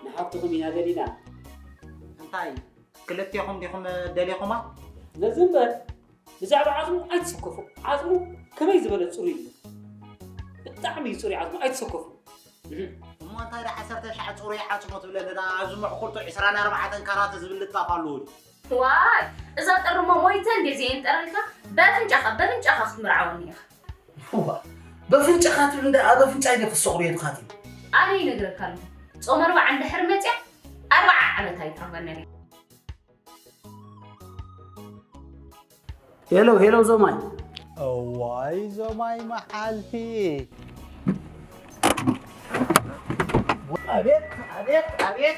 ንሓፍትኹም ኢና ደሊና። እንታይ ክልቴኹም ዲኹም ደሊኹማ? ነዚ እምበር ብዛዕባ ዓጽሙ ኣይትሰከፉ። ዓጽሙ ከመይ ዝበለ ጽሩይ እዩ። ብጣዕሚ እዩ ጽሩይ ዓጽሙ፣ ኣይትሰከፉ። እሞ እንታይ ደ ዓሰርተ ሻዕ ጽሩይ ዓጽሙ ትብለኒ ዳ ኣብዚ ምዕኩርቱ ዕስራን ኣርባዕተን ካራት ዝብል ልጣፍ ኣለዎ ድዩ? ዋይ እዛ ጥርሞ ሞይተ እንዴ ዘየንጠረልካ በፍንጫኻ በፍንጫኻ ክትምርዓወኒ ኢኻ። እዋ፣ በፍንጫኻ ትብል እንዳ ኣብ ኣፍንጫይ ዶ ክሰቕሉ የድኻት እዩ? ኣነ ይነግረካ ኣለኹ ጾም ኣርባዓ እንድሕር መፅያ ኣርባዓ ዓመት ኣይትረኽበንን እያ። ሄሎ ሄሎ ዞማይ እዋይ ዞማይ መዓልቲ ኣቤት ኣቤት ኣቤት